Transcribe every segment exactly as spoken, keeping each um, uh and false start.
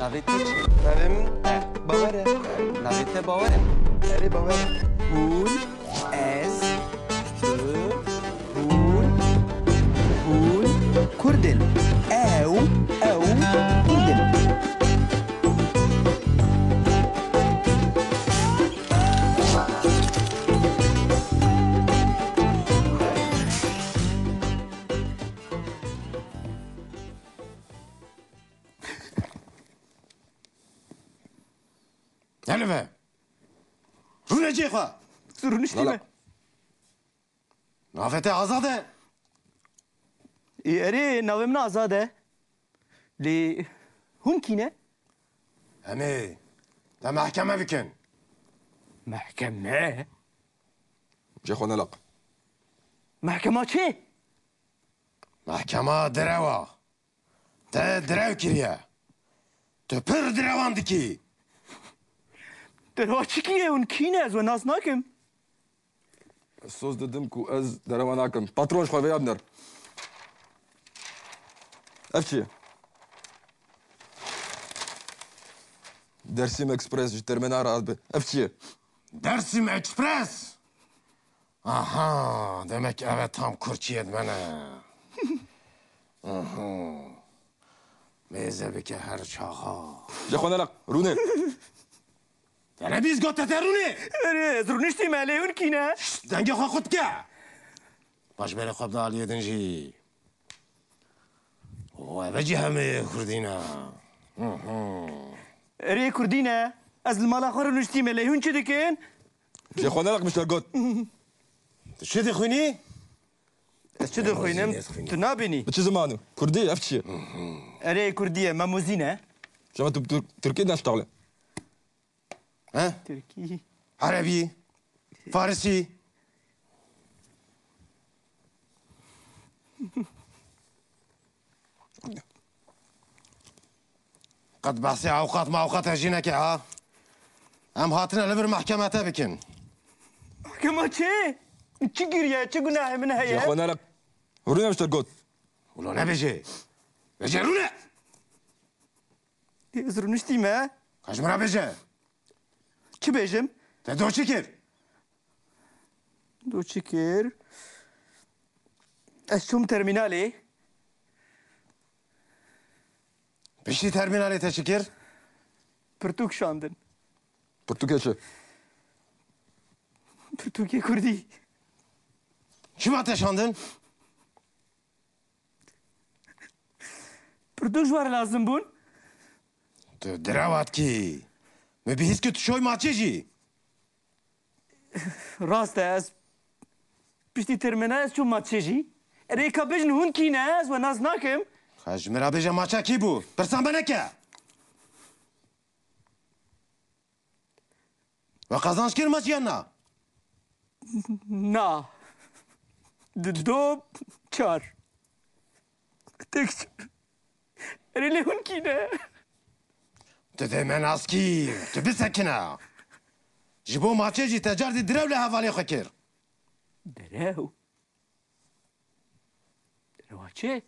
Navê te çi? Navê min Bawer e. Navê te Bawer e? Erê, Bawer e. Hûn, ez, tu, hûn, hûn Kurd in. Ew, ew Kurd in. Hele be! Rûne cihê xwe! Tu rûniştî me. Navê te Azad e? Ê, erê, navê min Azad e. Lê hûn kî ne? Em ê te mehkeme bikin. Mehkeme? Cê xwe neleq. Mehkema çi? Mehkema direwa. Te direw kiriye. Tu pir direwan dikî. Derewa çi kiriye, hûn kî ne? Ez we nas nakim. Ez soz didim ku ez derewa nakim. Patron, ji xwe vêya biner. Ev çi ye? Dersim Express ji terminal re dibe. Ev çi ye? Dersim Express? Aha, demek ev e tam kurçiyê di me ne. Aha. Mêze bike her çaxa. Ji xwe neleq, rûne. Te nebîst got te rûnê? Erê, ez rûniştî me, lê hûn kî ne? Şşt, dengê xwe xurt ke. Paş berê xwe bide aliyê din jî. O, eve jî hemê Kurdî ne. Hı hı. Erê, Kurdî ne. Ez li mala xwe rûniştî me, lê hûn çi dikin? Jê xwe neleq, mişter got. Tu çi dixwînî? Ez çi dixwînim? Memozî dixwînî. Tu nabînî? Bi çi zimanî? Kurdî, ev çi ye? Erê, Kurdî ye, memozî ne. Şema tu, tu Tirkî naştaxle. He? Tirkî. Erebî. Farisî. Qet behsê ewqat mewqat jî neke ha. Em hatine li vir mehkeme te bikin. Mehkema çi? Çi kiriye? Çi gunahê min heye? Ji xwe nere. Rûne mişter got. Wilo nebêje. Bêje rûne. Ez rûniştî me. Ka ji min re bêje. Çi bêjim? Te do çi kir? Do çi kir? Ez çûm termînalê. Piştî termînalê te çi kir? Pirtûk şandin. Pirtûkê çi? Pirtûkê kurdî. Çima te şandin? Pirtûk ji we re lazim bûn. Tu direwa dikî. Min bihîst ku tu şoy maçê jî. Rast e, ez piştî termînal ez çûm maçê jî. Erê, ka bêjin hûn kî ne, ez we nas nakim. Xa ji min re bêje maça kî bû? Pirsa me neke. We qazanç kir maç yan na? Na. Di do çar. Tek çar. Erê lê hûn kî ne? Tu dê me nas kî, tu bisekine. Ji bo maçê jî te cardî direw li hevalê xwe kir. Direw? Direwa çi?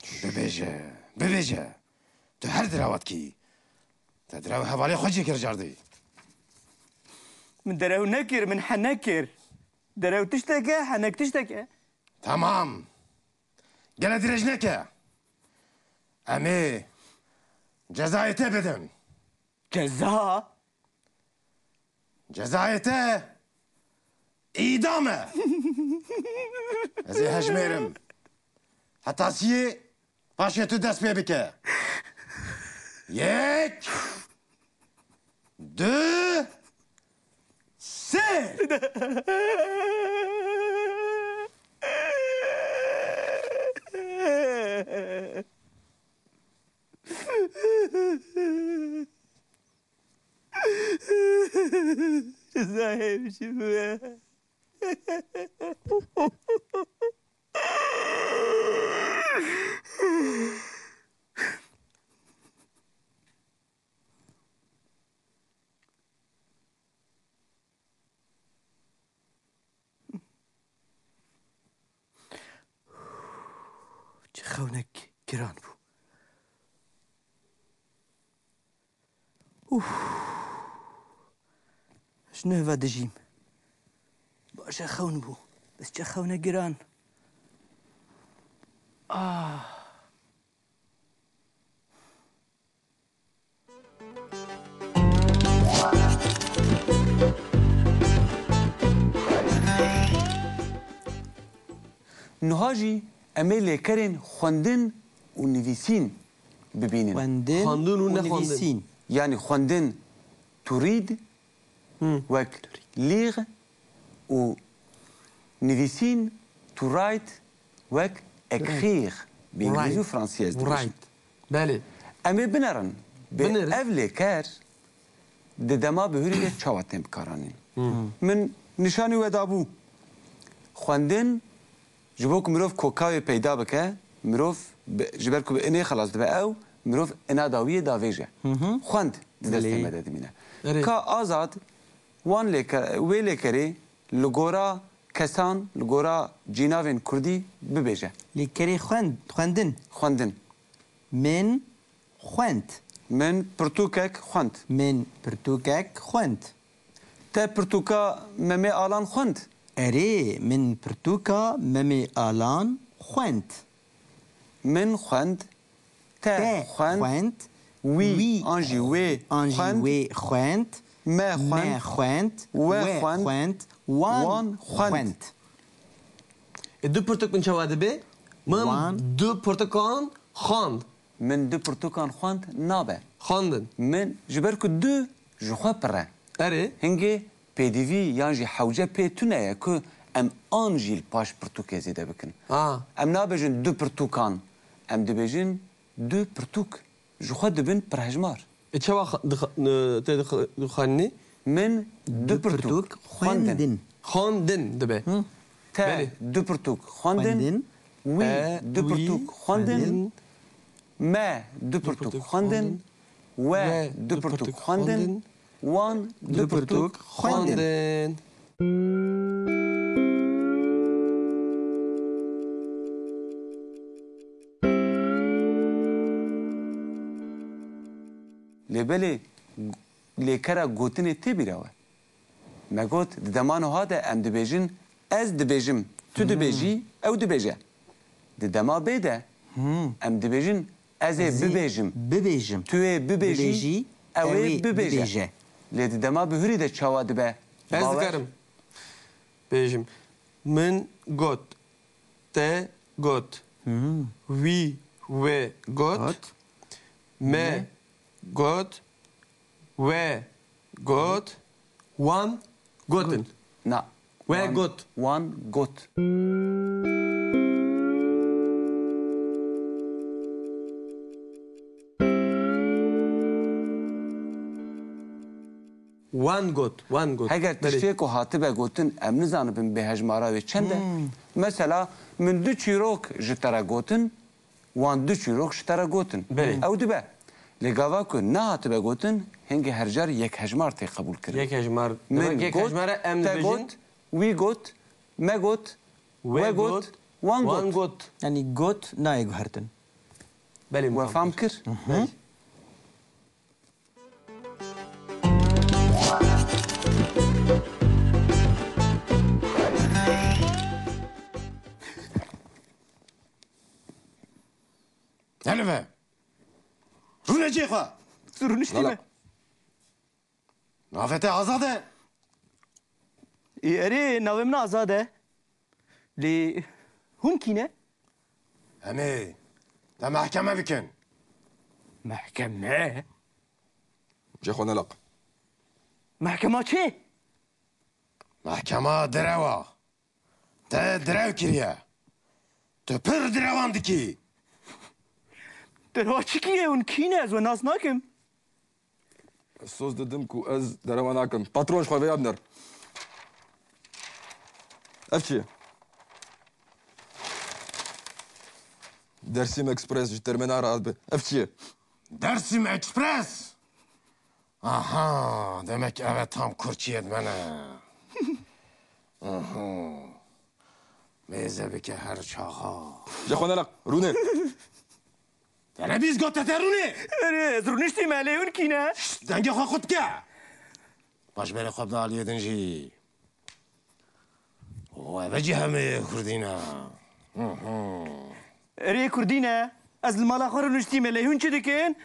Bibêje, bibêje. Tu her direwa dikî. Te direw hevalê xwe jî kir cardî. Min derew nekir, min henek kir. Derew tiştek e, henek tiştek e. Tamam. Gele dirêj neke. Em ê cezayê te bidin. Ceza? Cezayê te îdam e. Ez ê hejmêrim. Heta siyê, paşê tu dest pê bike. Yek, du, sê. Rıza hemşire. Çi xewnek giran bû. Ji nuh ve dijîm. Baş e, xewn bû. Bes çi xewne giran. Ah. Niha jî em ê lêkerên xwendin û nivîsîn bibînin. Xwendin Xwendin û û nexwendin. nivîsîn. Yanî xwendin, to read, Hı. wek lire û nivîsîn, to write, wek ekxîr, bi îngilîzî û Write. fransî ez dibêjim. Write. Belê. Em ê binerin. Bi Binerin. ev lêker di dema bihurî de çawa tên bikaranîn? Hı. Min nîşanî we dabû. Xwendin Ji bo ku mirov koka wê peyda bike, mirov bi, ji ber ku bi inê xelas dibe ew, mirov ina dawiyê davêje. Hı hı. Xwend di destê Belê. me de dimîne. Erê. Ka Azad wan lêke-, wê lêkerê li gora kesan, li gora cînavên kurdî bibêje. Lêkerê xwend, xwendin. Xwendin. Min xwend. Min pirtûkek xwend. Min pirtûkek xwend. Te pirtûka Memê Alan xwend? Erê, min pirtûka Memê Alan xwend. Min xwend. Te Te xwend. xwend. Wî Wî an jî wê an jî xwend. wê xwend. Me xwend. Me xwend. We We xwend. xwend. Wan Wan xwend. xwend. E, du pirtûk min çawa dibe? Min Wan. du pirtûkan xwend. Min du pirtûkan xwend nabe. Xwendin. Min, ji ber ku du ji xwe pir e. Erê. Hingê pêdivî yan jî hewce pê tune ye ku em an jî li paş pirtûkê zêde bikin. Ha. Em nabêjin du pirtûkan. Em dibêjin du pirtûk. Ji xwe dibin pirhejmar. E, çawa xa-, dix-, e, tê dix-, dixwendinî? Min du Du pirtûk pirtûk xwendin. xwendin. Xwendin dibe. Hı. Te Belê. du pirtûk xwendin. Xwendin. Wî E, du wî pirtûk xwendin. xwendin. Me du Du pirtûk pirtûk xwendin. xwendin. We We du du pirtûk pirtûk xwendin. xwendin. Wan du Du pirtûk pirtûk xwendin. xwendin. Lê belê lêkera gotinê tê bîra we? Me got, di dema niha de em dibêjin, ez dibêjim, tu Hmm. dibêjî, ew dibêje. Di dema bê de Hmm. em dibêjin, ez ê Ez ê bibêjim. bibêjim. Tu ê bibêjî, Bibêjî, ew ê ew ê bibêje. bibêje. Lê di dema bihurî de çawa dibe? Ez Bawer? dikarim bêjim. Min got, te got, Hmm. wî wê got, Got. me Me. got, we got, wan gotin. Na. We Wan, got. wan got. Wan got, wan got. Heger Belê. tiştê ku hatibe gotin, em nizanibin bêhejmara wê çend e. Hmm. Mesela, min du çîrok ji te re gotin, wan du çîrok ji te re gotin. Belê. Ew dibe. Lê gava ku nehatibe gotin, hingê her car yek hejmar tê qebûl kirin. Yek hejmar. Min Demek yek got, hejmar e, em te dibêjin. got, wî got, me got, We we got, got, wan wan got. got. Yanî got nayê guhertin. Belê, min We fam fam kir. kir. Belê. Nelive. Rûne cê xwe. Tu rûniştî Nala. me. Navê te Azad e? Ê, erê, navê min Azad e. Lê hûn kî ne? Em ê te mehkeme bikin. Mehkeme? Cê xwe neleq. Mehkema çi? Mehkema direwa. Te direw kiriye. Tu pir direwan dikî. Derewa çi kiriye, hûn kî ne? Ez we nas nakim. Ez soz didim ku ez derewa nakim. Patron, ji xwe vêya biner. Ev çi ye? Dersim Express ji termînal re dibe. Ev çi ye? Dersim Express? Aha, demek ev e tam kurçiyê di me ne. Aha. Mêze bike her çaxa. Ji xwe neleq, rûne. Te nebîst got te te rûnê? Erê, ez rûniştîme, lê hûn kî ne? Şşt, dengê xwe xurt ke. Paş berê xwe bide aliyê din jî. O, eve jî hemê Kurdî ne. Hı hı. Erê, Kurdî ne. Ez li mala xwe rûniştîme, lê hûn çi dikin?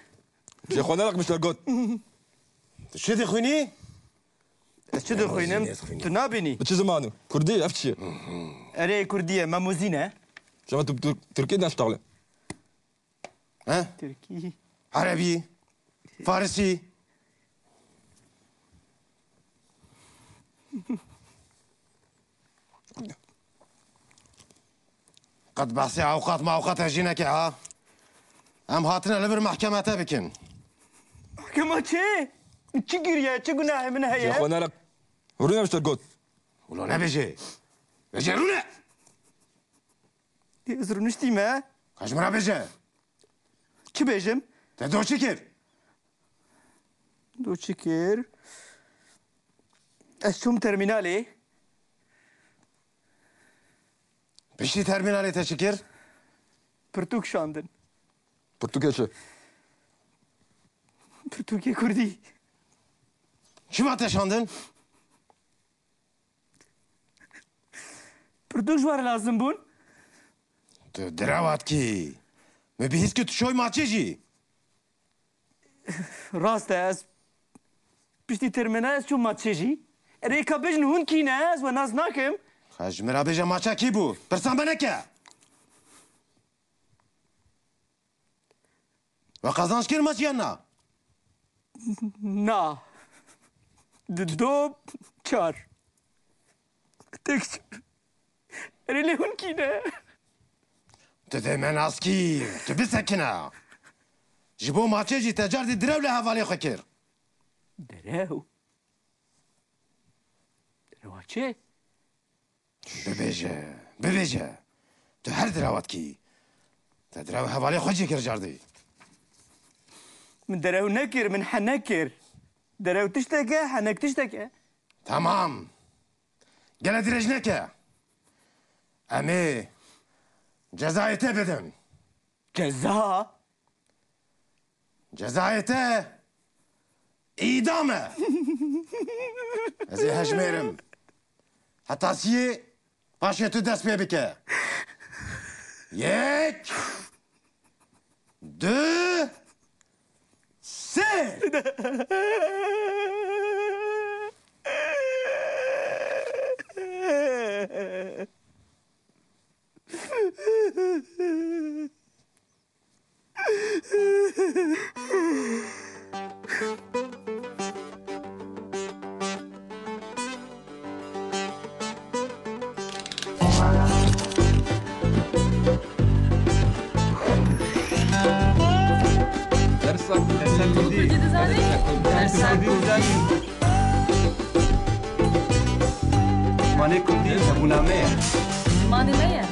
Jê xwe nereqmiş te got. Tu çi dixwînî? Ez çi dixwînim? Memozî dixwînim. Tu nabînî? Bi çi zimanî? Kurdî, ev çi ye? Erê, Kurdî ye, memozî ne. Şema tu, tu Tirkî neştaxle. He? Tirkî. Erebî. Farisî. Qet behsê ewqat mewqat e jî neke ha. Em hatine li vir mehkemete bikin. Mehkema çi? Çi kiriye? Çi gunahê min heye? Jê xwe nereq. Rûne ji te got. Wilo nebêje. Bêje rûne. Ez rûniştîme. Ka ji min re bêje. Çi bêjim? Te do çi kir? Do çi kir? Ez çûm termînalê. Piştî termînalê te çi kir? Pirtûk şandin. Pirtûkê çi? Pirtûkê kurdî. Çima te şandin? Pirtûk ji we re lazim bûn. Tu direwa dikî. Min bihîst ku tu şoy maçê jî. Rast e, ez piştî termînal ez çûm maçê jî. Erê, ka bêjin hûn kî ne, ez we nas nakim. Ka ji min re bêje maça kî bû? Pirsa me neke. We qazanç kir maç yan na? Na. Di do çar. Tek çar. Erê lê hûn kî ne? Tu dê me nas kî, tu bisekine. Ji bo maçê jî te cardî direw li hevalê xwe kir. Direw? Direwa çi? Bibêje, bibêje. Tu her direwa dikî. Te direw hevalê xwe jî kir cardî. Min derew nekir, min henek kir. Derew tiştek e, henek tiştek e. Tamam. Gele dirêj neke. Em ê cezayê te bidin. Ceza? Cezayê te îdam e. Ez ê hejmêrim. Heta siyê paşê tu dest pê bike. Yek, du, sê. Dersa, dersa kurdî. Kurdî dizanî? Dersa kurdî. Zimanê kurdî hebûna me ye. Zimanê me ye.